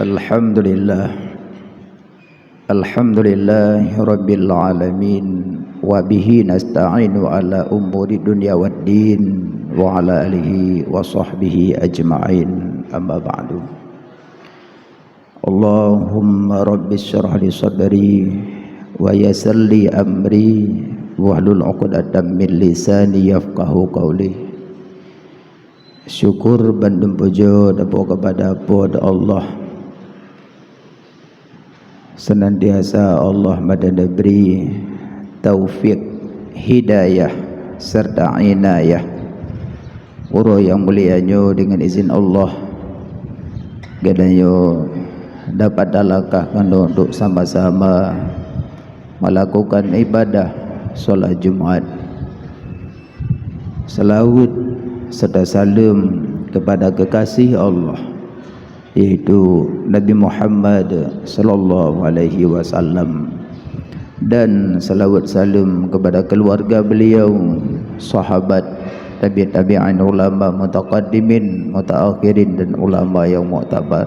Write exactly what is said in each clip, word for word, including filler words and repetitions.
Alhamdulillah. Alhamdulillahirabbil alamin. Wa bihi nasta'inu ala umuri dunya waddin. Wa ala alihi wa sahbihi ajma'in. Amma ba'du. Allahumma rabbi syrah li sadri wa yassir li amri wahlul 'uqdatam min lisani yafqahu qawli. Syukur bandum pujoe dapeuh keupada Po teu Allah. Seunantiasa Allah meuneubri taufik, hidayah, serta inayah. Uroe nyang mulia nyoe deungon izin Allah, geutanyoe dapat talangkah keunoe untuk sama-sama melakukan ibadah salat Jumat. Seulaweuet serta saleuem keupada keukaséh Allah, yaitu Nabi Muhammad sallallahu alaihi wasallam, dan seulaweuet saleuem keupada keuluwarga beuliau, sahabat, tabi' tabi'in, ulama mutaqaddimin, mutaakhirin, dan ulama nyang muktabar.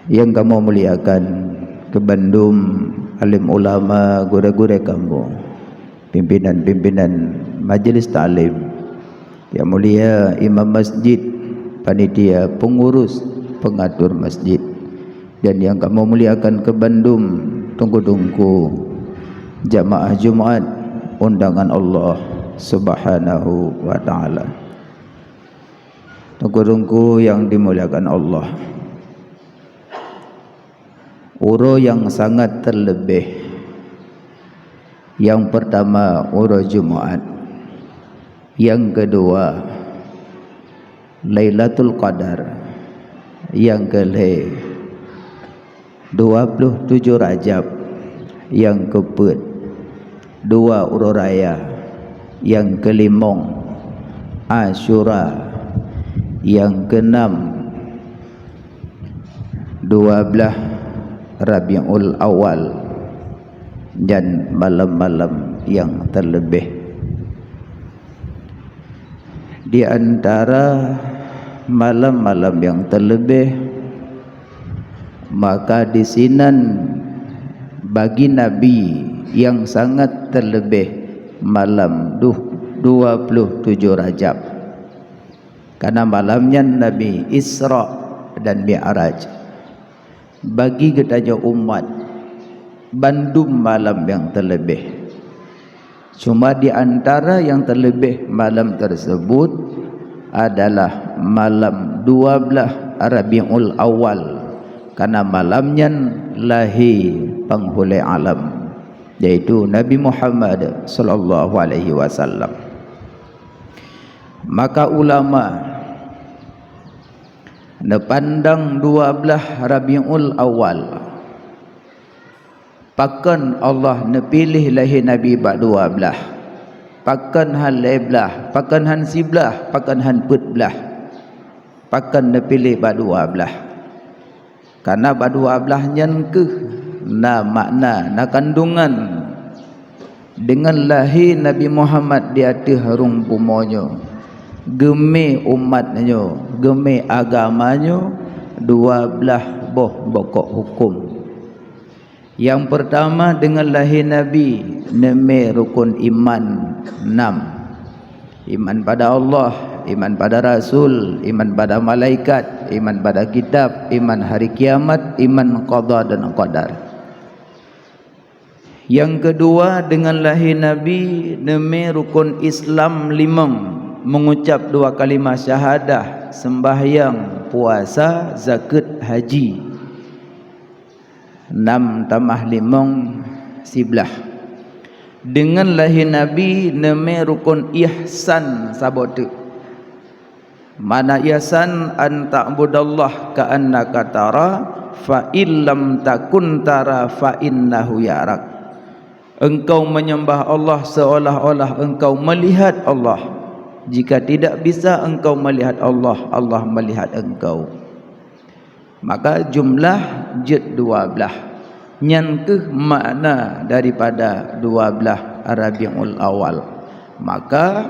Nyang kamoe muliakan keu bandum alim ulama, gurée-gurée kamoe, pimpinan-pimpinan majeulis taklim, nyang mulia imam masjid, panitia, pengurus, pengatur masjid, dan nyang kamoe muliakan keu bandum teungku-teungku jamaah Jumat undangan Allah Subhanahu wa Ta'ala. Teungku-teungku nyang dimuliakan Allah, uroe nyang sangat teuleubeh, nyang peurtama uroe Jumat, nyang keudua Lailatul Qadar, nyang keulhée dua ploh tujoh Rajab, nyang keupeuet dua uroe raya, nyang keulimong Asyura, nyang keunam dua blaih Rabiul Awal, dan malam-malam nyang teuleubeh. Di antara malam-malam nyang teuleubeh, maka di sinan bagi Nabi nyang sangat teuleubeh malam duh dua ploh tujoh Rajab. Karena malam nyan Nabi Isra dan Mi'raj. Bagi geutanyoe umat, bandum malam nyang teuleubeh. Cuma di antara nyang teuleubeh malam tersebut adalah malam dua blaih Rabiul Awal, karena malam nyan lahé Panghulée Alam, yaitu Nabi Muhammad sallallahu alaihi wasallam. Maka ulama neupandang dua blaih Rabiul Awal. Pakon Allah neupiléh lahé Nabi bak dua blaih? Pakon hán lhée blaih? Pakon hán siblaih? Pakon hán peuet blaih? Pakon neupiléh bak dua blaih? Karena bak dua blaih nyan kheueh na makna, na kandungan. Deungon lahé Nabi Muhammad di ateueh rhueng bumoe nyoe, geumé umat nyoe, geumé agama nyoe, dua blaih boh bokok huköm. Nyang peurtama, deungon lahé Nabi, neumé rukon iman nam. Iman pada Allah, iman pada Rasul, iman pada malaikat, iman pada kitab, iman hari kiamat, iman qada dan qadar. Nyang keudua, deungon lahé Nabi, neumé rukon Islam limong, mengucap dua kalimah syahadah, sembahyang, puasa, zakeuet, haji. Nam tamah limong, siblaih. Deungon lahé Nabi, neumé rukon ihsan saboh teuk. Makna ihsan, "An ta'budallaha ka'annaka tara, fa in lam takun tara, fa innahu yarak." Engkau menyembah Allah seolah-olah engkau melihat Allah. Jika tidak bisa engkau melihat Allah, Allah melihat engkau. Maka jumlah jeuet dua blaih. Nyan kheueh makna daripada dua blaih Rabiul Awal. Maka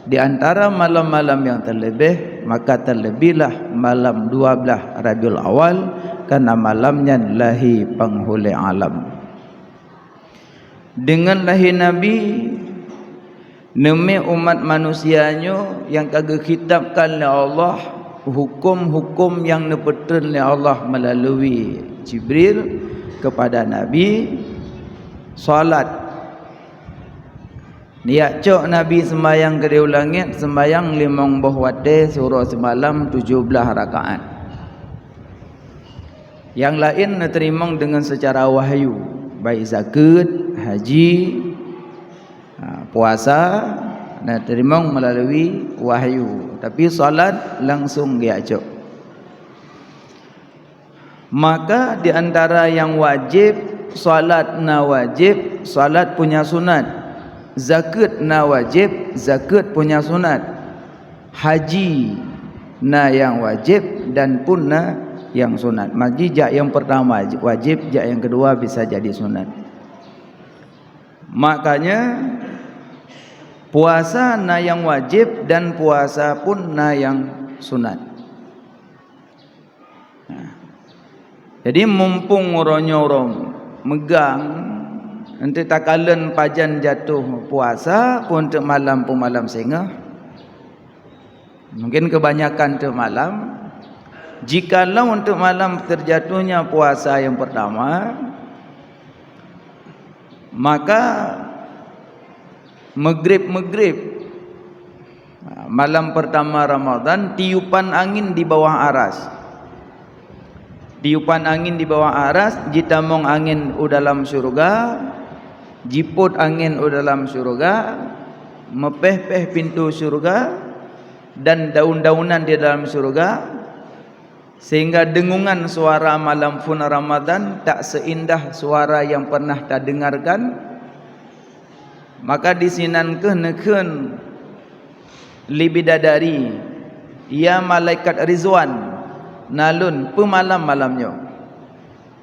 Di antara malam-malam nyang teuleubeh, maka teuleubihlah malam dua blaih Rabiul Awal, karena malam nyan lahé Panghulée Alam. Deungon lahé Nabi, neumé umat manusia nyoe nyang ka geukhitabkan lé Allah huköm-huköm nyang neupeutreun lé Allah meulalu Jibril keupada Nabi, salat. Neujak cok Nabi seumayang keudéh u langét, seumayang limong boh watée siuroe simalam tujoh blaih rakaat. Nyang laén neuteurimong deungon seucara wahyu, baik zakeuet, haji, ha, puasa, neuteurimong meulalu wahyu. Tapi salat langsong geujak cok. Maka di antara nyang wajéb, salat na wajéb, salat punya sunat. Zakeuet na wajéb, zakeuet punya sunat. Haji na nyang wajéb dan pun na nyang sunat. Haji jak nyang peurtama wajéb, jak nyang keudua bisa jadi sunat. Makanya, puasa na nyang wajéb dan puasa pun na nyang sunat. Nah, jadi mumpung uroe nyoe uroe meugang, eunteuk takalon pajan jatoh puasa, pun eunteuk malam pun malam singoh. Mungkin kebanyakan eunteuk malam. Jikalau eunteuk malam teujatohnya puasa nyang peurtama, maka Maghrib-maghrib, malam pertama Ramadan, tiupan angin di bawah aras. Tiupan angin di bawah aras, jitamong angin u dalam syeuruga, jipot angin u dalam syeuruga, meupéh-péh pintoe syeuruga, dan daun-daunan di dalam syeuruga, sehingga deungongan suara malam phon Ramadan tak seindah suara nyang pernah tadeungarkan. Maka disinan kheueh neukheun lé bidadari, "Ya malaikat Ridwan, na lôn, peue malam malam nyoe?"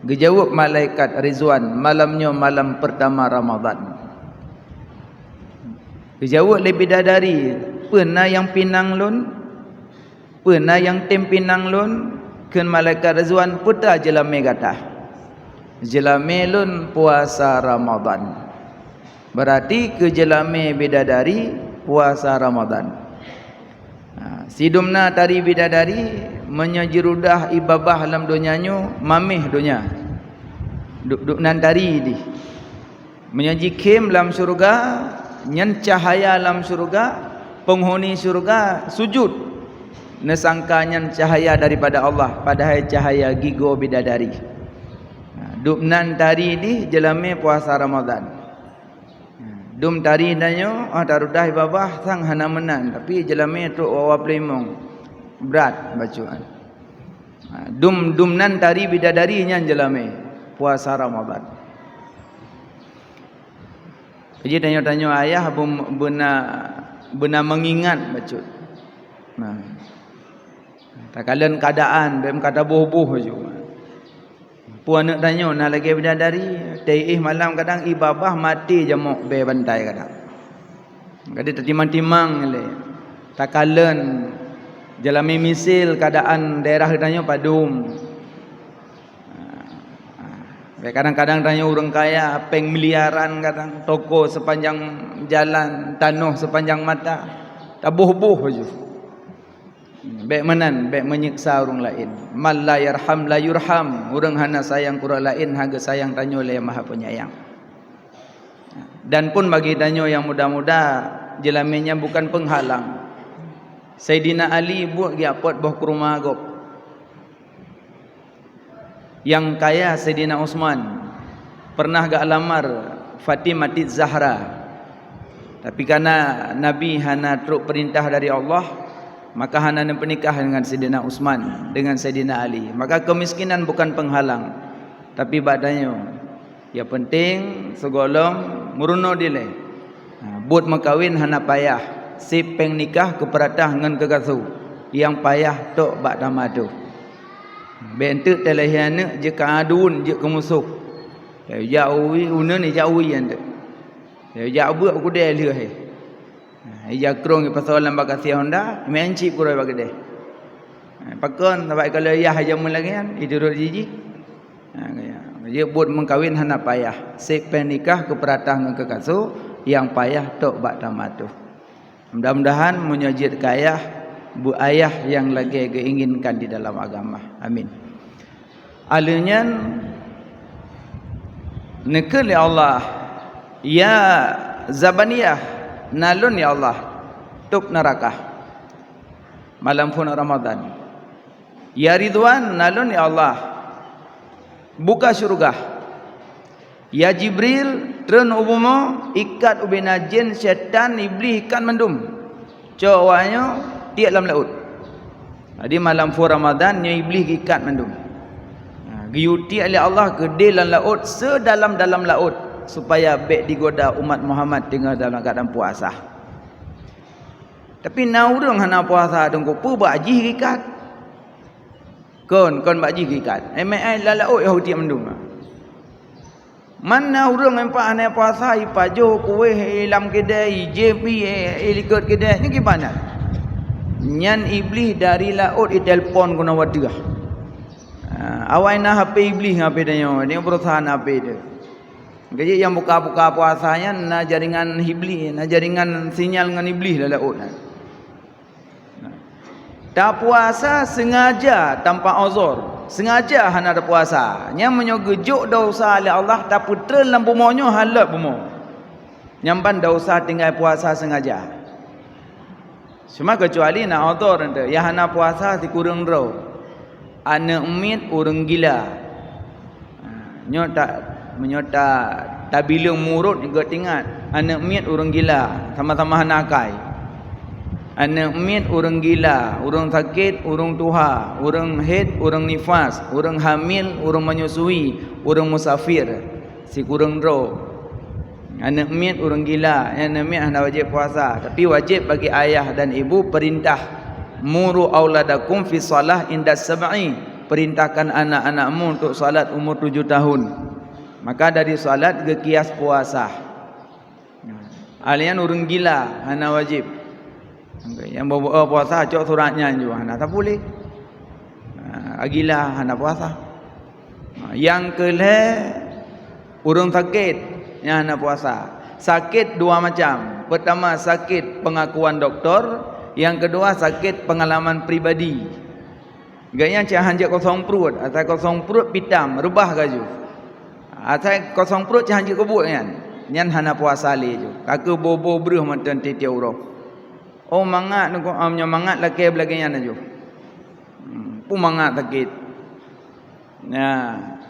Geujaweueb malaikat Ridwan, "Malam nyoe malam peurtama Ramadan." Geujaweueb lé bidadari, "Peue na nyang pinang lôn? Peue na nyang tem pinang lôn?" Kheun malaikat Ridwan, "Peue ta jeulamé gata?" "Jeulamé lôn puasa Ramadan." Berarti keu jeulamé bidadari puasa Ramadan. Ha, sidum na tari bidadari, meunyoe jirudah ié babah lam donya nyoe, maméh donya. Dub-dub nan tari dih. Meunyoe jikhém lam syeuruga, nyan cahya lam syeuruga, peunghuni syeuruga sujud. Neusangka nyan cahya daripada Allah, padahai cahya gigoe bidadari. Ha, dub nan tari dih jeulamé puasa Ramadan. Dum tari tanyoe, ah, tarudah ié babah sang hana meunan, tapi jeulamé trok wawa peulimong. Brat bacut. Ah, dum, dum nan tari bidadari nyan jeulamé puasa Ramadan. Jadi tanyoe-tanyoe ayah beu-, beuna, beuna meungingat bacut. Nah. Takalon keuadaan, bèk meuka taboh-boh ju. Peue aneuk tanyoe na lagèe bidadari, teuh malam kadang ié babah maté jamok bèe bantai kadang. Jadi tatimang-timang lé. Takalon jeulamé misil keuadaan daerah geutanyoe padum. Bèk kadang-kadang tanyoe ureueng kaya, péng miliaran kadang, toko sepanjang jalan, tanoh sepanjang mata. Taboh-boh ju. Bèk meunan, bèk menyiksa ureueng laén. "Man la yarham la yurham." Ureueng hana sayang keu ureueng laén, hana geusayang tanyoe lé Maha Penyayang. Dan pun bagi tanyoe nyang muda-muda, jeulamé nyan bukan peunghalang. Saidina Ali buet geujak pot boh keureuma gob. Nyang kaya Saidina Utsman, pernah geulamar Fatimah Zahra. Tapi karena Nabi hana trok peurintah dari Allah, maka hana neupeunikah dengan Saidina Utsman, dengan Saidina Ali. Maka keumiskinan bukan peunghalang. Tapi bak tanyoe, nyang peunteng sigohlom meurunoe dilèe. Ha, buet meukawen hana payah, sép péng nikah keu peuratah ngon keu gasoe, nyang payah tok bak tamah teuh. Bèk enteuk talahé aneuk jeuet keu aduen, jeuet keu musoh. Jak uwi, uneuen jak uwi enteuk. Jak beuet u keudè lheueh. Ija krong ipasoe lam bagasi Honda, meu'en cit peuroe bak keudè. Ha, pakon, sabab kalau yah jameun lagèe nyan, iturot jijih. Ha, ya. Jeuet buet meukawen hana payah. Sép péng nikah keu peuratah ngon keu kaso, nyang payah tok bak tamatu. Mudah-mudahan meunyoe jeuet keu ayah, beu ayah nyang lagèe geuinginkan di dalam agama. Amin. Aleuh nyan neukheun lé Allah, "Ya Zabaniyah, na lôn ya Allah, tôb neuraka." Malam phon Ramadan. "Ya Ridwan, na lôn ya Allah, buka syeuruga." "Ya Jibril, treun u bumoe, ikat ubena jén, syaitan, iblih ikat mandum. Cok awaknyoe tiek lam laôt." Jadi malam phon Ramadan nyoe iblih geuikat mandum. Ha, geuyue tiek lé Allah keudeh lam laôt, seudalam-dalam laôt, supaya bèk digoda umat Muhammad teungoh dalam keuadaan puasa. Tapi na ureuëng hana puasa teungku, peue bak jih geuikat? Kon, kon bak jih geuikat. Émé ai lam laôt yah tiek mandum. Man na ureuëng nyang pat hana puasa, ipajoh kuéh, i lam keudè, ijép, i, i likot keudè, nyan kiban nyan? Nyan iblih dari laôt itelpon keunoe wateuh. Ha, awai na H P iblih ngon H P tanyoe, nyoe beureusaha na H P teuh. Jadi nyang buka-buka puasa nyan na jaringan iblih, na jaringan sinyal ngon iblih lam laôt nyan. Tapuasa sengaja tanpa uzur, sengaja hana tapuasa. Nyan meunyoe geujok desya lé Allah, tapeutreun lam bumoe nyoe, halot bumoe. Nyan ban desya tinggai puasa sengaja. Cuma keucuali na uzur teuh, nyang hana puasa sikureueng droe. Aneuk miet, ureuëng gila. Ha, nyoe ta, meunyoe ta, tabileueng murot geutingat, aneuk miet ureuëng gila, sama-sama hana akai. Aneuk miet ureuëng gila, ureuëng sakét, ureuëng tuha, ureuëng haid, ureuëng nifas, ureuëng hamil, ureuëng menyusui, ureuëng musafir, sikureueng droe. Aneuk miet ureuëng gila, aneuk miet hana wajéb puasa, tapi wajéb bagi ayah dan ibu perintah, "Muru auladakum fi shalah inda sab'i." Perintahkan anak-anakmu untuk salat umur tujuh tahun. Maka dari salat geukias puasa. Alèh nyan ureuëng gila hana wajéb. Nyang boh-boh puasa cok surat nyan ju hana tapuléh. Ha, gila hana puasa. Ha, nyang keu lhèe ureuëng sakét nyang hana puasa. Sakét dua macam. Pertama sakét pengakuan doktor, nyang keudua sakét pengalaman pribadi. Gobnyan cit han jeuet kosong pruet, asai kosong pruet pitam, reubah laju. Asai kosong pruet cit han jeuet keu buet nyan, nyan hana puasa lé ju. Ka keuh boh-boh breuh mantong tiep-tiep uroe. Oh mangat, nyoe mangat lakèe beulagèe nyan laju. Hmm, peue mangat sakét. Nah.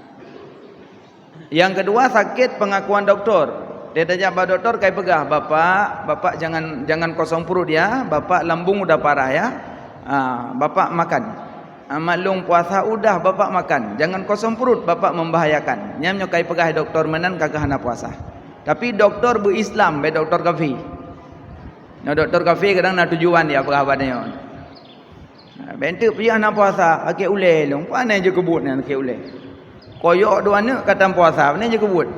Nyang keudua sakét pengakuan doktor. Dia tajak bak doktor kai peugah, "Bapak, Bapak jangan, jangan kosong perut ya, Bapak lambung udah parah ya. Ah, Bapak makan. Ah, maklum puasa udah Bapak makan, jangan kosong perut, Bapak membahayakan." Nyan nyoe kai peugah doktor meunan ka keuh hana puasa. Tapi doktor beu-Islam, bèk doktor kafé. Nyoe doktor kafé kadang na tujuan dia peugah bak nyoe. Ha, bentuk piah na puasa, akek ulèe lôn. Pane jeuet keu buet nyan akek ulèe. Koyok dua aneuk katan puasa, pane jeuet keu buet.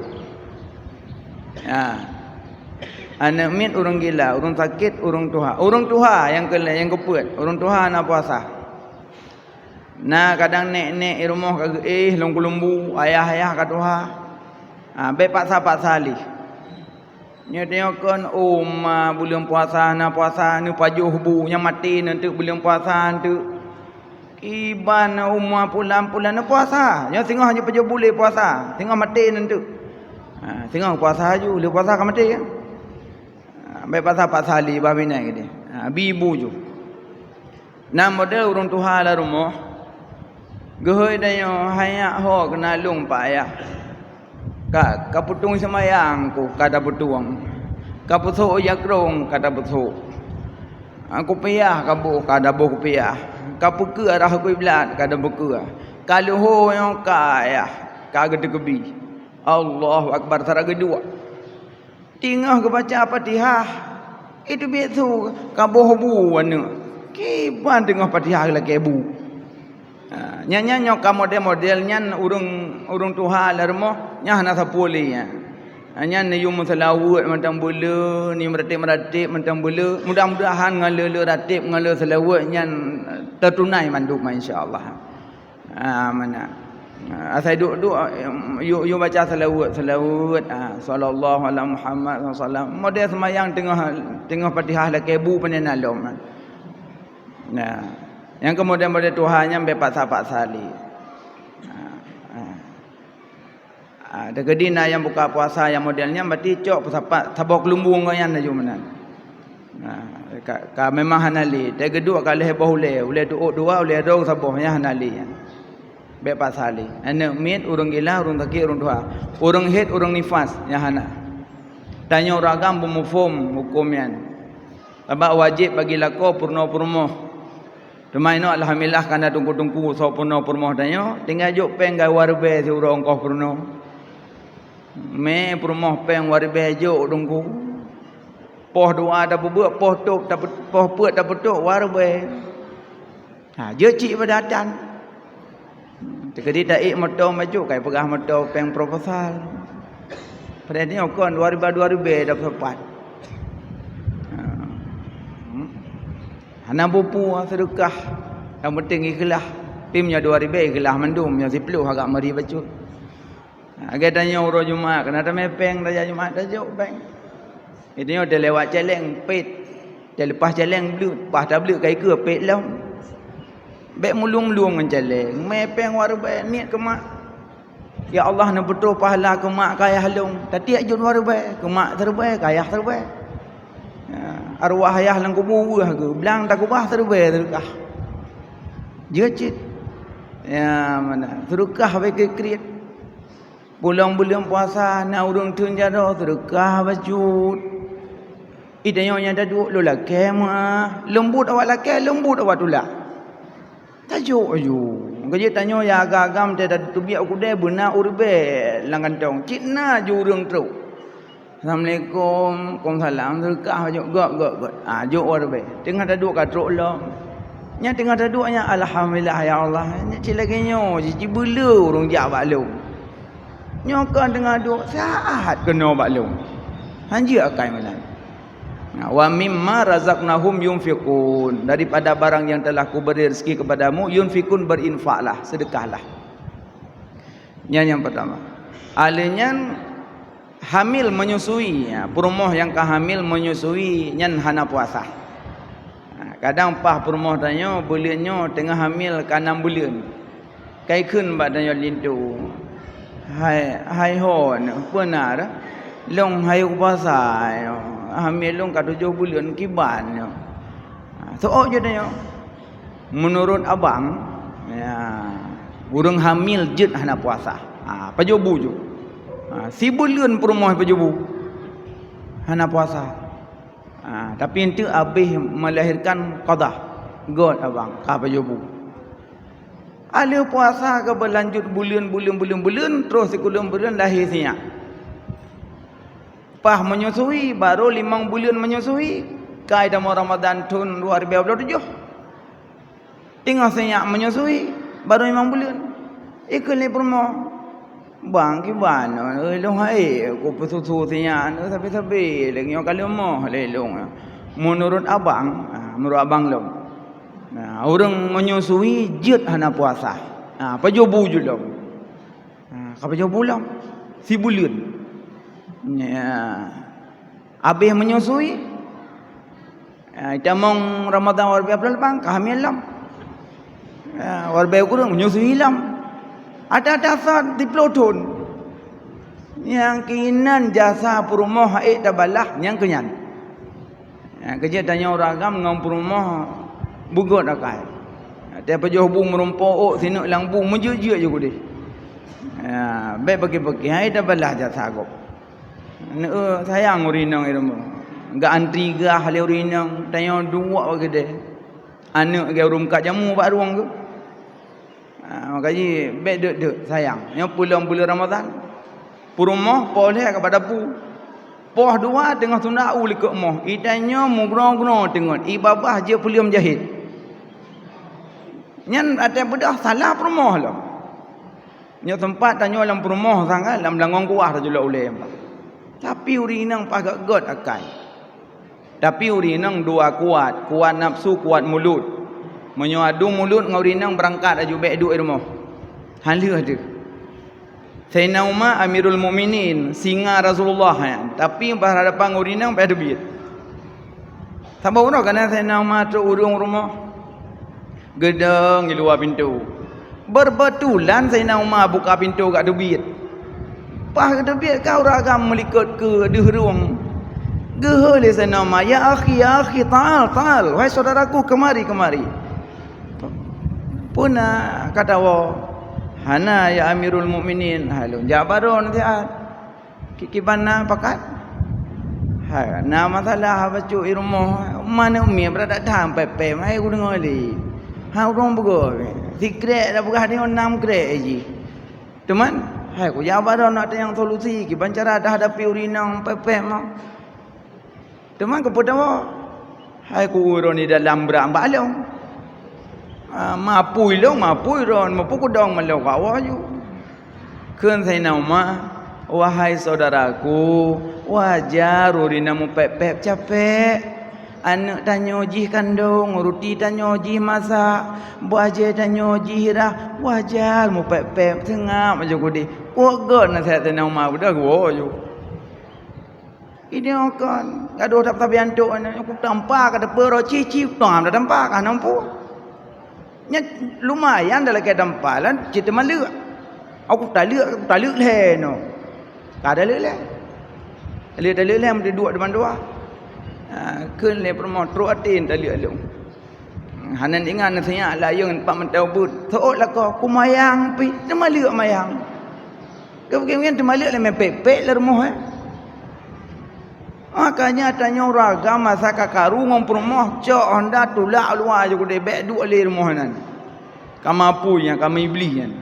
Ha. Aneuk miet ureueng gila, ureueng sakét, ureueng tuha. Ureueng tuha nyang keu, nyang keupeuet, ureueng tuha na puasa. Na kadang nèk-nèk i rumoh ka geuéh lôn keulumbu, ayah-ayah ka tuha. Ha, bèk paksa-paksa lé. Nyoe tanyoe kon uma buleuen puasa, na puasa, neupajoh bu, nyang maté neunteuk buleuen puasa neunteuk. Kiban uma pulan-pulan neupuasa, nyoe singoh jipajoh bu lé puasa, singoh maté neunteuk. Ha, singoh puasa laju, lheueh puasa ka maté. Ha, bèk paksa-paksa lé bah binéh geude. Ha, bi bu ju. Na model ureueng tuha lam rumoh, geuhôi tanyoe hana ho keunan lôn pak ayah. Ka, ka peutueng seumayang ku ka tapeutueng, ka peusôk jakrong ka tapeushôk, kupiah ka boh ka taboh kupiah, ka peukeu arah kiblat ka tapeukeue, ka leuhô nyoe ka ayah ka geuteukeubi. Allahu Akbar, sira geuduek. Teungoh geubaca Fatihah, itu biet su ka boh bu aneuk. Kiban teungoh Fatihah lakèe bu. Ha, nyan, nyan nyoe ka model-model nyan ureueng, ureueng tuha lam rumoh, nyan hana sapeue lé nyan. Nyan neuyue meuseulaweuet mantong beuleu, neuyue meuratéb-meuratéb mantong beuleu. Mudah-mudahan ngon le-le ratéb ngon le seulaweuet nyan teutunai mandum, insya Allah. Ah, meunan. Ah, asai duek-duek, yue, yue baca seulaweuet, seulaweuet, ah, sallallahu ala Muhammad sallallahu alaihi wasallam. Model seumayang teungoh, teungoh Fatihah lakée bu peunan lom. Nah, nyang keu model-model tuha nyan bèk paksa-paksa lé. Ah, ah. Ah, teukeudi na nyang buka puasa nyang model nyan, berarti cok peusapat saboh keulumbung ngon nyan laju meunan. Nah, ka, ka memang hana lé. Teugeuduk ka lhèe boh ulèe, ulèe tuôt dua, ulèe droe saboh, nyan hana lé nyan. Bèk paksa lé. Aneuk miet, ureueng gila, ureueng sakét, ureueng tuha. Ureueng haid, ureueng nifas, nyan hana. Tanyoe ureueng agam beumuphom hukôm nyan. Sabab wajéb bagi lakoe peurunoe peurumoh. Teuma inoe alhamdulillah ka na teungku-teungku soe peurunoe peurumoh tanyoe, tinggai jok péng gawai ribèe siuroe ongkoh peurunoe. Mé peurumoh péng wai ribèe jok teungku. Poh dua tapeubeuet, poh tôp tape-, poh peuet tapeutôk wai ribèe. Ha, jeuet cit bak datan. Teukeudi taék moto bacut, kai peugah moto péng proposal. Padahai nyoe kon dua ribèe, dua ribèe dah peusapat. Ha. Hmm. Hana bupu seudeukah. Nyang penting ikhlaih. Pih meunyoe dua ribèe ikhlaih mandum, meunyoe siplôh agak meuri bacut. Lagèe tanyoe uroe Jumat, keuneuk tamè péng, tajak Jumat tajok péng. Tanyoe talewat cèlèng, pét. Taleupah cèlèng, bleuet. Paih tableuet ka ikeue, pét lom. Bèk meulung-lung ngon cèlèng. Mè péng wai ribèe, niet keu mak. Ya Allah, neupeutroh pahala keu mak keu ayah lôn. Tatiek jeuet wai ribèe, keu mak siribèe, keu ayah siribèe. Ya, arwah ayah lam kubu weueh geuh, blang takeubah siribèe seudeukah. Jeuet cit. Ya, meunan. Seudeukah bèk kriet-kriet. Pulang buleuen puasa na ureueng theun jaroe seudeukah bacut. Di tanyoe nyang taduek lôn lakèe meuah, leumbot awak lakèe, leumbot awak tulak. Tajok aju. Maka jeuet tanyoe nyang agam-agam teubiet u keudè beuna wai ribèe lam kantong. Cit na aju ureueng trok. Assalamualaikum, waalaikumsalam, seudeukah bacut, göt, göt, göt. Ah, jok wai ribèe. Teungoh taduek ka trok lom. Nyang teungoh taduek nyan, alhamdulillah ya Allah. Nyan cit lagèe nyoe, jibeuleu ureueng jak bak lôn. Nyoe kon teungoh duek saát keunoe bak lôn. Han jeuet akai meunan. Nah, wa mimma razaqnahum yunfiqun, daripada barang yang telah kuberi rezeki kepadamu, yunfiqun, berinfaklah, sedekahlah. Nyan nyang pertama. Alèh nyan hamil menyusui, ya, peurumoh nyang ka hamil menyusui nyan hana puasa. Nah, kadang paih peurumoh tanyoe buleuen nyoe teungoh hamil ka nam buleuen. Kai kheun bak tanyoe linto, "Hai, hai ho, peue na dah? Lôn hayeu puasa, hamé lôn ka tujoh buleuen kiban nyoe." Ha, seuôt jeuet tanyoe. Meunurot abang, ya, ureueng hamil jeuet hana puasa. Ha, pajoh bu ju. Ha, sibuleuen peurumoh pajoh bu. Hana puasa. Ha, tapi enteuk abéh melahirkan qadha. Göt abang, ka pajoh bu. Aleuh puasa ka beulanjut buleuen, buleuen, buleuen, buleuen, troh sikureueng buleuen lahé sinyak. Paih menyusui, barô limong buleuen menyusui, ka itamong Ramadhan thôn dua ribèe dua puluh tujoh. Teungoh sinyak menyusui, barô limong buleuen. Ikheun lé peurumoh, "Bang, kiban nyoe, lôn hai, ku peususu sinyak nyoe sabe-sabe, lagèe nyoe ka leumoh lé lôn." Meunurot abang, ha, meunurot abang lôn. Nah, ureueng menyusui jeuet hana puasa. Nah, pajoh bu jeuet lom. Nah, ka pajoh bu lom. Sibuleuen. Ya. Abéh menyusui. Ya, itamong Ramadhan dua ribèe dua puluh lapan, ka hamil lom. Ya, dua ribèe kureueng menyusui lom. Ada-ada sa siplôh thôn. Nyang keunan jasa peurumoh ék tabalah nyang keunyan. Ha, keujeuet tanyoe ureueng agam ngon peurumoh beugöt akai. Ha, tiep pajoh bu meurumpok ôk sineuk lam bu meujeuet-jeuet ju keudeh. Ha, bèk paki-paki, hai tabalah jasa gob. Aneuk sayang ureueng inong ilmu. Geuantri gah lé ureueng inong, tanyoe duek bak keudè. Aneuk geuh ureueng kat jamu bak rueng geuh. Ha, maka jih bèk deuk-deuk sayang. Nyoe peulom buleuen Ramadhan. Peurumoh poh lhèe ka bak dapu. Poh dua teungoh sunat u likot moh. Itanyoe meugroe-groe teungeut. Ibabah jeuet peuleuem jahét. Nyan até beudoh salah peurumoh lom. Nyoe teumpat tanyoe lam peurumoh sang kan, lam langong kuah tajulok ulèe. Tapi ureuëng inong paih gét-gét akai. Tapi ureuëng inong dua kuat, kuat nafsu, kuat mulut. Meunyoe adu mulut ngon ureuëng inong, beurangkat laju, bék duek i rumoh. Hana lheueh deuh. Saidina Umar Amirul Mukminin, singa Rasulullah nyan, tapi bak hadapan ureuëng inong bék teubiet. Saboh uroe ka na Saidina Umar trok ureuëng rumoh, geudong di luwa pintoe. Beubeutulan Saidina Umar buka pintoe ka teubiet. Paih geuteubiet ka ureuëng agam meulikot keu deuh rueng. Geuhôi lé Saidina Umar, "Ya akhi, ya akhi, ta'al, ta'al, wahai saudaraku, kemari, kemari." "Peue na?" kata woe. "Hana, ya Amirul Mukminin, hai lôn jak baroe nasihat." "Ki-, kiban na pakat?" "Hai, na masalah bacut i rumoh, ma neumiet brat that-that pép-pép, hai kudeungoe lé. Ha, ureuëng beugöt, sikrek tapeugah nyoe nam krek jih. Teuma, hai kujak baroe nak tanyong solusi, kiban cara tahadapi ureuëng inong pép-pép nyoe." Teuma keupeue tawoe? Hai ku ureuëng di dalam brat bak lôn. Ah, mapui lôn, mapui droen, mapui kudong meulôn ka woe ju. Kheun Saidina Umar, "Wahai saudaraku, wajar ureuëng inong meupép-pép capek. Aneuëk tanyoe jih kandong, ruti tanyoe jih masak, bajée tanyoe jih rhah, wajar meupép-pép, seungab laju kudeh." Kok gét naseuhat Saidina Umar, udah geuwoe ju. Ini kon gadôh that-that biantok nyan, kutampa ka teupeu roh ci-ci, tam tatampa ka hana mampu. Nyan lumayan dah lakée tampa lan, cit teuma leuek. Aku taleuek, aku taleuek lhée nyoe. Ka taleuek lhée. Taleuek, taleuek lhée meuduek depan dua. Ha, kheun lé peurumoh trok até taleuek lôn. Hana ingat naseuhat layong pat mantong beuet. Seuôt lakoe, kumayang pih, teuma leuek mayang. Keu-, keu-, teuma leuek lé mé pék-pék lé rumoh, eh. Makanya tanyoe ureuëng agam masa ka karu ngon peurumoh, cok honda tulak luwa ju keudeh, bék duek lé rumoh nan. Ka mapui nyan, ka meuiblih nyan.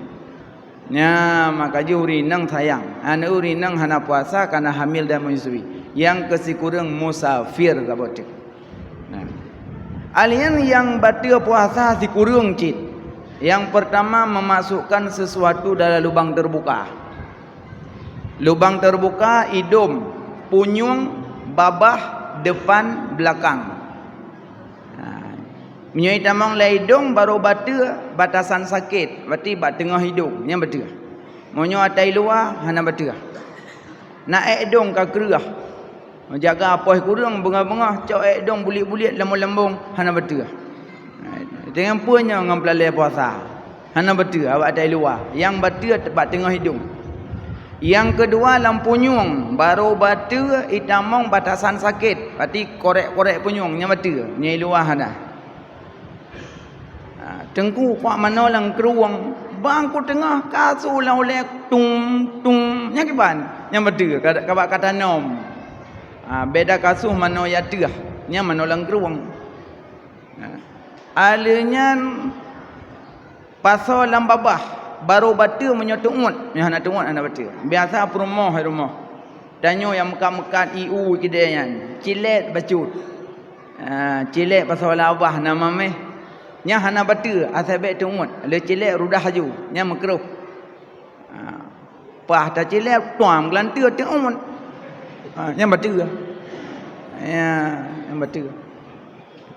Nyan, maka jih ureuëng inong sayang. Aneuk ureuëng inong hana puasa karena hamil dan menyusui. Nyang keu sikureueng musafir saboh teuk. Nah. Alien nyang bateue puasa sikureueng cit. Yang pertama, memasukkan sesuatu dalam lubang terbuka. Lubang terbuka, idong, punyueng, babah, depan, belakang. Ha. Meunyoe itamong lé idong, barô bateue batasan sakét, berarti bak teungoh idong, nyan bateue. Meunyoe ata i luwa, hana bateue. Na ék idong ka kreueh. Jaga apoh kureueng, beungoh-beungoh, cok ék idong buliet-buliet, lambong-lambong, hana bateue. Ha, deungon peue nyoe ngon peulalée puasa? Hana bateue, awak ata i luwa. Nyang bateue bak teungoh idong. Nyang keudua, lam punyueng, barô bateue itamong batasan sakét, berarti korek-korek punyueng, nyan bateue, nyang i luwa hana. Ha, teungku kuak manoe lam krueng, bang ku teungoh kasu lam ulée tung, tung, nyan kiban, nyan bateue, ka, ka bak ka tanom. Ha, beda kasu manoe ateueh, nyan manoe lam krueng. Ha. Aleuh nyan pasoe lam babah, barô bateue meunyoe teuôt, meunyoe hana teuôt hana bateue. Biasa peurumoh i rumoh. Tanyoe nyang meukat-meukat ié u keudée nyan, cilét bacut. Ah, cilét pasoe lam babah na maméh. Nyan hana bateue, asai bék teuôt. Lé cilét rudah laju, nyan meukrôh. Ha, paih tacilée tuam geulanteue teuôt. Ha, nyan bateue. Ya, nyan bateue.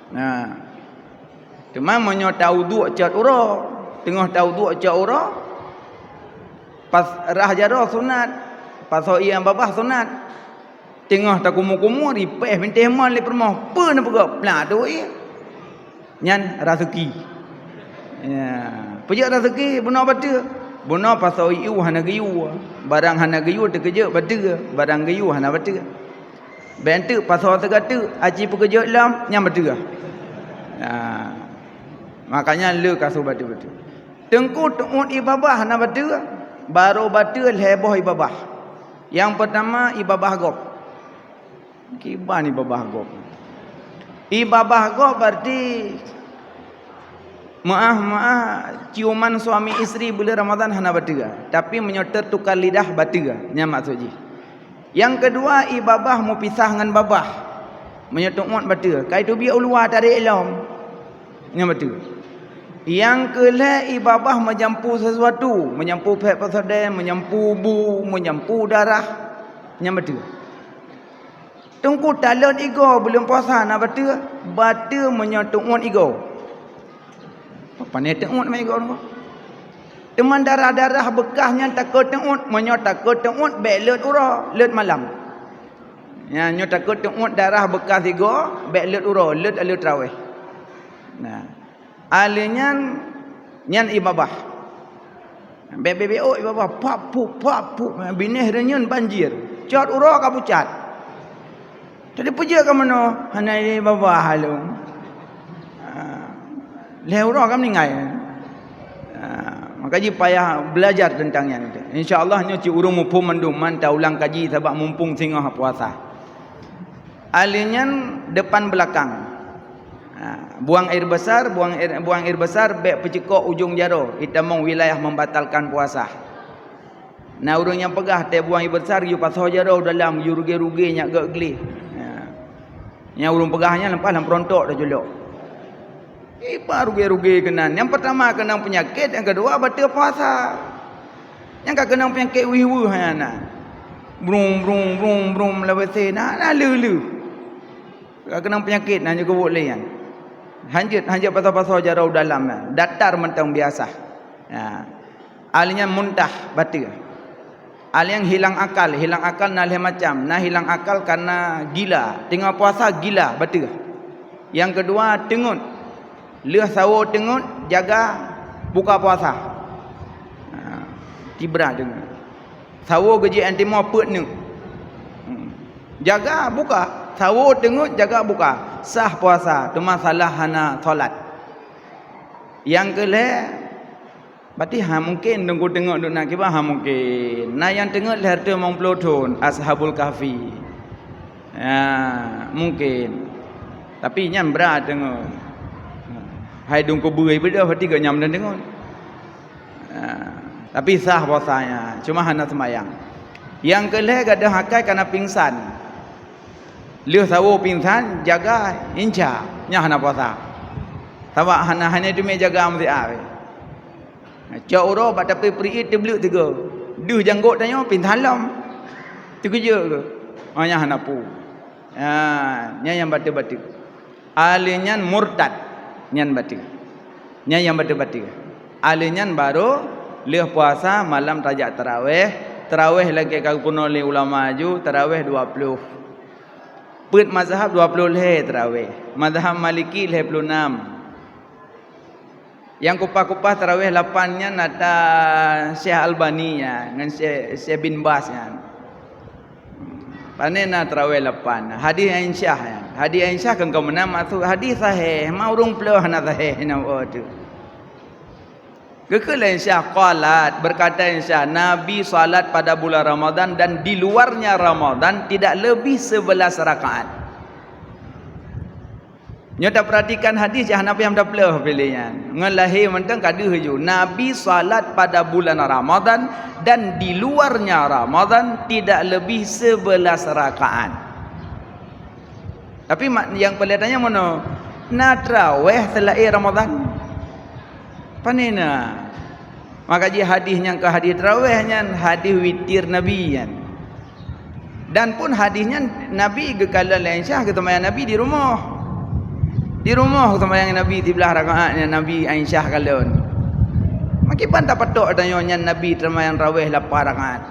Nah. Teuma meunyoe tawuduek cot uroe, teungoh tawuduek cot uroe, pas rhah jaroe sunat, pasoe ié babah sunat. Teungoh takumu-kumu, ripéh bintéh mon lé peurumoh, peue neupeugah, "Plah tu ié." Nyan raseuki. Ya, peujeuet raseuki bunoe bateue. Bunoe pasoe ié u hana geuyue. Barang hana geuyue teukeujeuet bateue, barang geuyue hana bateue. Bék teuk pasoe teuga teuk, aci peukeujeuet lom, nyan bateue. Ya. Makanya le kasu bateue-bateue. Teungku teuôt ié babah hana bateue, barô bateue lhée boh ié babah. Nyang peurtama ié babah gob. Kiban ié babah gob. Ié babah gob berarti meuáh-meuáh ciuman suami istri buleuen Ramadhan hana bateue. Tapi meunyoe teutukar lidah bateue, nyan maksud jih. Nyang keudua ié babah meupisah ngon babah. Meunyoe teuôt bateue, ka iteubiet u luwa tarek lom. Nyan bateue. Nyang keu lhée ié babah meujampu sesuatu, meujampu phet peuseudeh, meujampu bu, meujampu darah. Nyan bateue. Teungku, talon igoe buleuen puasa na bateue? Bateue meunyoe teuôt igoe. Pane teuôt mé igoe nyoe? Teuma darah-darah beukah nyan takot teuôt, meunyoe takot teuôt bék leuet uroe, leuet malam. Nyan nyoe takot teuôt darah beukah igoe, bék leuet uroe, leuet aleue traweh. Nah, aleuh nyan, nyan ié babah. Bék-bék-bék ôk ié babah, pap pup, pap pup, binéh reunyeun banjir. Cot uroe ka pucat. Jadi peujeuet ka meunoe, hana ié babah lom. Ah, lhée uroe ka meuninggai. Ah, maka jih payah belajar teuntang nyan. Insya Allah nyoe cit ureuëng muphom mandum, man taulang kaji sabab mumpung singoh puasa. Aleuh nyan depan beulakang. Ha, buang air besar, buang air, buang air besar bék peuceukok ujong jaroe, itamong wilayah membatalkan puasa. Na ureuëng nyang peugah teuh buang air besar, yue pasoe jaroe u dalam, yue ruge-ruge nyak gét gleh. Ha. Nyang ureuëng peugah nyan leupah lam peurontok teuh julok. Ié babah ruge-ruge keunan. Nyang peurtama keunong peunyakét, nyang keudua bateue puasa. Nyang ka keunong peunyakét weueh-weueh nyan na. Brum, brum, brum, brum, lawét se na, na leu-leu. Ka keunong peunyakét na nyang geubuet lé nyan. Hanjeuet, hanjeuet pasoe-pasoe jaroe u dalam na. Datar mantong biasa. Ya. Aleuh nyan muntah bateue. Aleuh nyan hilang akal, hilang akal na lhée macam. Na hilang akal kareuna gila. Teungoh puasa gila bateue. Nyang keudua teungeut. Lheueh sawoe teungeut jaga buka puasa. Ha, tibra teungeut. Sawoe geujek nyang timoh peuet neuk. Hmm. Jaga buka. Sawoe teungeut jaga buka. Sah puasa, teuma salah hana salat. Nyang keu lhée Berarti ha mungken teungku teungeut duek na kiban, ha mungken. Na nyang teungeut lhée reutôh limong ploh thon, Ashabul Kahfi. Ya, mungken. Tapi nyan brat teungeut. Hai dong kubeue beudôh, berarti geuh nyan meuteungeut. Ya, tapi sah puasanya, cuma hana seumayang. Nyang keu lhée gadôh akai kana pingsan. Lheueh sawoe pingsan, jaga insya, nyan hana puasa. Sabab hana, hana teumé jaga meusiat. Cok uroe bak tapi peurit teubleuk tiga. Deuh janggôt tanyoe pinta lom. Teukeujot keuh. Oh, nyan hana peue. Ha, nyan nyang bateue-bateue. Aleuh nyan murtad. Nyan bateue. Nyan nyang bateue-bateue. Aleuh nyan barô lheueh puasa malam tajak taraweh. Taraweh lagée ka geupeurunoe lé ulama aju, taraweh dua ploh. Peuet mazhab dua ploh lhée taraweh. Mazhab Maliki lhée ploh nam. Nyang kupah-kupah taraweh lapan nyan ata Syekh Albani nyan ngon Syekh, Syekh bin Baz nyan. Pane na taraweh lapan. Hadis Aisyah nyan. Hadis Aisyah kan keu meunan maksud hadis sahih, ma ureuëng ploh hana sahih na oh tu. Geukheun lé Aisyah, qalat, berkata Aisyah, Nabi salat pada bulan Ramadan dan di luarnya Ramadan tidak lebih sebelas rakaat. Nyoe tapeuratikan hadis, jah hana payah tapeuleupah piléh nyan. Ngon lahé mantong ka deuh ju. Nabi salat pada bulan Ramadan dan di luarnya Ramadan tidak lebih sebelas rakaat. Tapi mak, nyang peureulée tanyong meunoe, na taraweh seulaén Ramadan? Pane na? Maka jih hadis nyang keu hadis taraweh nyan hadis witir Nabi nyan. Dan pun hadis nyan Nabi geukalon lé Aisyah geuseumayang Nabi di rumoh. Di rumoh geuseumbayang Nabi siblaih rakaat nyan Nabi Aisyah kalon. Makiban tapatok tanyoe nyan Nabi teumayang taraweh lapan rakaat.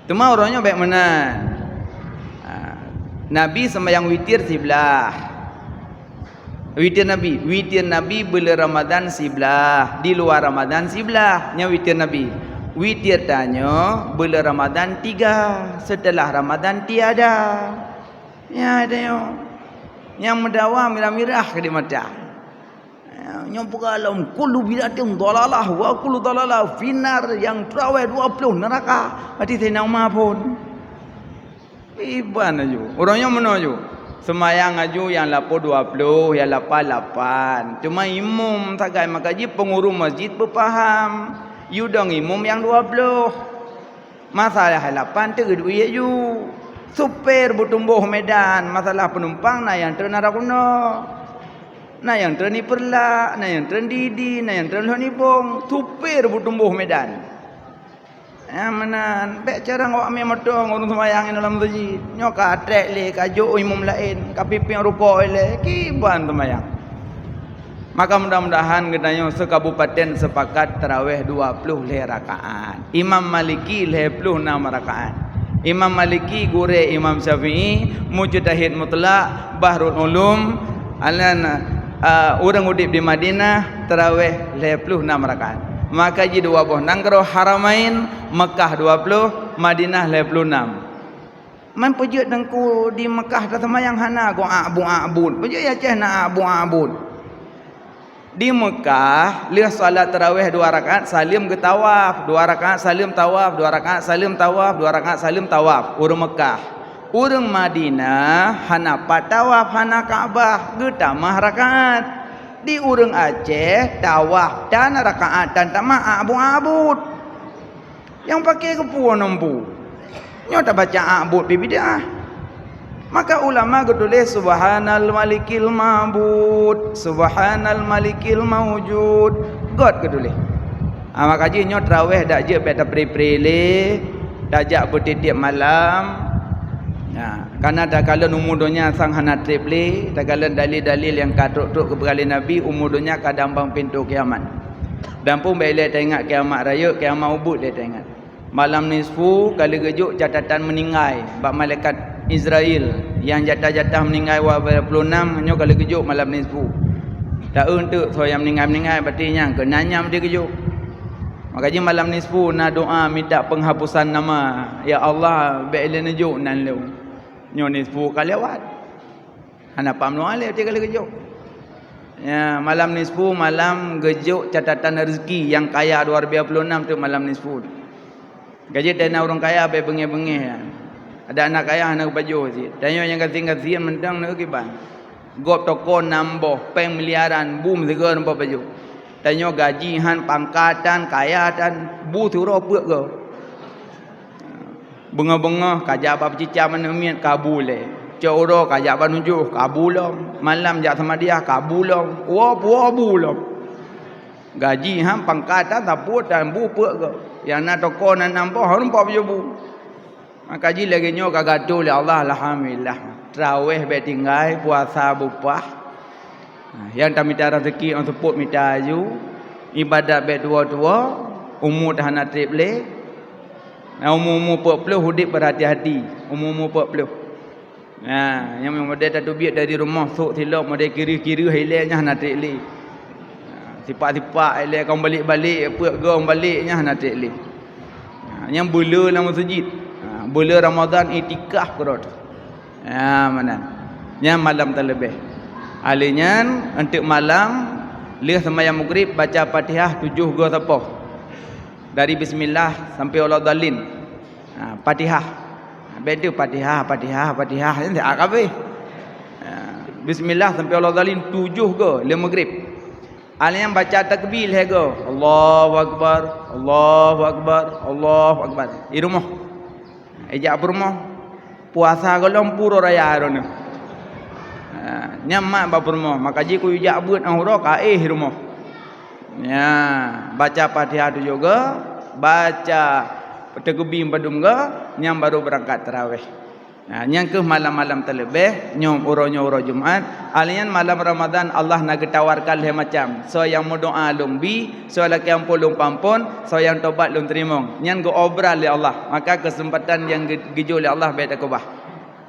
Teuma uroe nyoe bék meunan. Ha, Nabi seumayang witir siblaih. Witir Nabi, witir Nabi buleuen Ramadan siblaih, di luwa Ramadan siblaih, nyan witir Nabi. Witir tanyoe buleuen Ramadan tiga, seuteulah Ramadan tiada. Nyan tanyoe. Nyang meudawa mirah-mirah keu di mata. Nyoe peugah lom, "Kullu bid'atin dhalalah wa kullu dhalalah finnar," nyang teurawéh dua ploh neuraka. Berarti Saidina Umar phon. Iban aju. Ureuëng nyoe meunoe aju. Seumayang aju nyang lapan dua ploh, nyang lapan lapan. Teuma imum sagai maka jih peunguru masjid beupaham. Yue dong imum nyang dua ploh. Masalah lapan teuk duek aju. Supir beutumboh Medan, masalah peunumpang na nyang treun Narapuna. Na nyang treun di Peureulak, na nyang treun di Idi, na nyang treun Lhokseumawe. Supir beutumboh Medan. Nyang meunan, bék carông awak mé motong ureuëng seumayang inoe lam meuseujid. Nyoe ka trek lé, ka jok imum laén, ka pipieng rukok ilée, kiban seumayang. Maka mudah-mudahan geutanyoe se-Kabupaten sepakat tarawéh dua ploh lhée rakaat. Imam Maliki lhée ploh nam rakaat. Imam Maliki gurée Imam Syafi'i, mujtahid mutlak, Bahrul Ulum, alan, a, ureuëng udeb di Madinah, tarawéh lhée ploh nam rakaat. Maka jidua boh nanggroe Haramain, Mekah dua ploh, Madinah lhée ploh nam. Man peujeuet Teungku di Mekah taseumayang hana go ak buet-ak buet. Peujeuet di Aceh na ak buet-ak buet. Di Mekah, lheueh salat tarawéh dua rakaat, saleuem geutawaf, dua rakaat saleuem tawaf, dua rakaat saleuem tawaf, dua rakaat saleuem tawaf, ureuëng Mekah. Ureuëng Madinah hana pat tawaf, hana Ka'bah, geutamah rakaat. Di ureuëng Aceh, tawaf tan rakaat tan tamah ak buet-ak buet. Nyang paké keupeue nampu? Nyoe tabaca ak buet pih bid'ah. Maka ulama geutuléh, "Subhanal Malikil Ma'bud, Subhanal Malikil Maujud." Göt geutuléh. Ha, maka jih nyoe tarawéh dak jeuet bék tapré-pré lé, tajak beutieb-tieb malam. Nah, karena takalon umu donya sang hana treb lé, takalon dalil-dalil nyang ka trok-trok geupeugah lé Nabi, umu donya ka dambong pintoe kiamat. Dan pun bék lé taingat kiamat rayeuk, kiamat ubeut lé taingat. Malam nisfu ka lheueh geujok catatan meuninggai bak malaikat Izrail, nyang jatah-jatah meuninggai dua ploh nam nyoe ka lheueh geujok malam nisfu. Taeu enteuk soe nyang meuninggai-meuninggai, berarti nyang keunan nyan meusti geujok. Maka jih malam nisfu na doa minta penghapusan nama, "Ya Allah, bék lé neujok nan lôn." Nyoe nisfu ka lewat. Hana paham lôn alèh, tika lé geujok. Ya, malam nisfu, malam geujok catatan rezeki nyang kaya dua ribu dua puluh enam tu malam nisfu. Gaji dana ureuëng kaya bék beungéh-beungéh ya. Ada anak kaya hana geupajoh cit. Tanyoe nyang gasien-gasien mantong na kiban. Gob toko nam boh, péng miliaran, bum sigoe rumpok pajoh. Tanyoe gaji han, pangkat han, kaya han, bu siuroe peuet goe. Beungoh-beungoh ka jak bak peucicam aneuk miet, ka bu lé. Cok uroe ka jak bak nujoh, ka bu lom. Malam jak seumadiah, ka bu lom. Woe puwoe bu lom. Gaji han, pangkat han, sapeue han, bu peuet goe. Nyang na toko nan nam boh, hareuem pat pajoh bu. Maka jih lagée nyoe ka geuatoe lé Allah, alhamdulillah. Tarawéh bék tinggai, puasa beupah. Ha, nyang tamita rezeki nyang seupôt mita aju, ibadat bék tuwoe-tuwoe, umu tan hana treb lé. Na umu-umu peuet ploh udeb beurhati-hati, umu-umu peuet ploh. Nah, nyang model tateubiet dari rumoh sôk silop model kireuh-kireuh ilée nyan hana treb lé. Nah, sipak-sipak ilée ka meubalek-balek, peuet goe meubalek nyan hana treb lé. Nah, nyang beuleu lam meuseujid. Nah, beuleu Ramadhan iktikaf keudroe. Ya, meunan. Nyan malam teuleubeh. Alèh nyan, eunteuk malam, lheueh seumayang Maghrib, baca Fatihah tujoh goe sapoh. Dari bismillah sampai waladhdallin. Ha, Fatihah. Bék tu Fatihah, Fatihah, Fatihah, nyan tak habéh. Ha, bismillah sampai waladhdallin tujoh goe lheueh Maghrib. Alèh nyan baca takbir lhèe goe. Allahu Akbar, Allahu Akbar, Allahu Akbar. Di rumoh. Ijak peurumoh. Puasa gohlom pue uroe raya droeneuh. Ha, nyan mak bak peurumoh, maka jih kujak beuet 'oh uroe ka éh rumoh. Nya, baca Fatihah tujoh goe, baca takbir padum goe, nyan baru beurangkat tarawéh. Ha, nyan keuh malam-malam teuleubeh, nyoe uroe nyoe uroe Jumat. Alèh nyan malam Ramadhan Allah na geutawarkan lhèe macam. Soe nyang meudoa lôn bi, soe lakèe ampôn lôn peuampôn, soe nyang tobat lôn teurimong. Nyan geuobral lé Allah. Maka keuseumpatan nyang geu-, geujok lé Allah bék takeubah.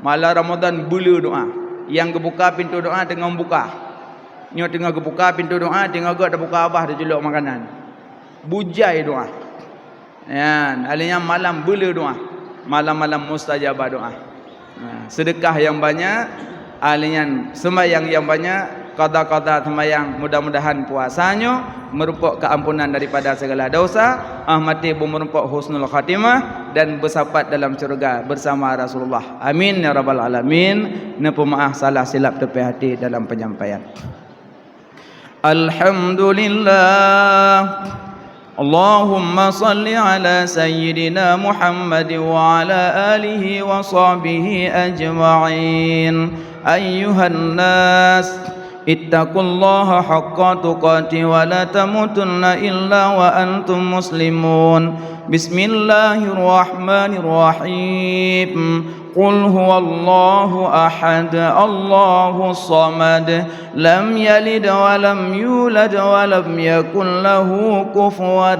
Malam Ramadhan beuleu doa. Nyang geubuka pintoe doa teungoh buka. Nyoe teungoh geubuka pintoe doa, teungoh göt tabuka babah teuculok makanan. Bujai doa. Nyan, alèh nyan malam beuleu doa. Malam-malam mustajabah doa. Nah, seudeukah nyang banyak, alèh nyan seumayang nyang banyak, qadha-qadha seumayang, mudah-mudahan puasa nyoe meurumpok keuampunan daripada segala dosa, ah maté beumeurumpok husnul khatimah dan beusapat dalam syurga bersama Rasulullah. Amin ya rabbal alamin. Neupeumeu'ah salah silap teupèh até dalam penyampaian. Alhamdulillah. Allahumma salli ala sayyidina Muhammad wa ala alihi wa sahbihi ajma'in. Ayyuhan nas, اتقوا الله حق تقاته ولا تموتن إلا وأنتم مسلمون. بسم الله الرحمن الرحيم. قل هو الله أحد، الله الصمد، لم يلد ولم يولد ولم يكن له كفوا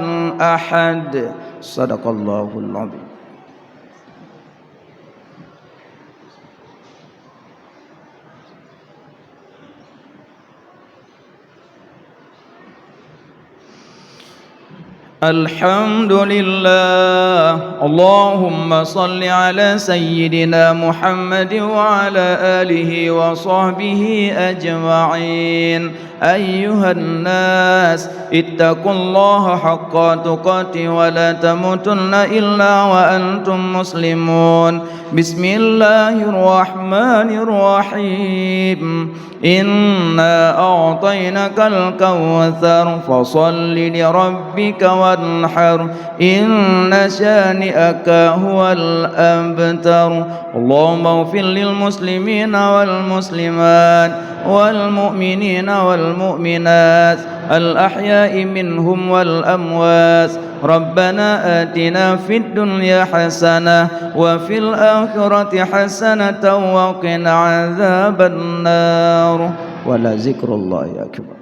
أحد. صدق الله العظيم. الحمد لله. اللهم صل على سيدنا محمد وعلى آله وصحبه أجمعين. أيها الناس، اتقوا الله حق تقاته ولا تموتن إلا وأنتم مسلمون. بسم الله الرحمن الرحيم. إنا أعطيناك الكوثر، فصل لربك وانحر، إن شانئك هو الأبتر. اللهم اغفر للمسلمين والمسلمات والمؤمنين والمؤمنات الأحياء منهم والأموات. ربنا آتنا في الدنيا حسنة وفي الآخرة حسنة وقنا عذاب النار. ولذكر الله أكبر.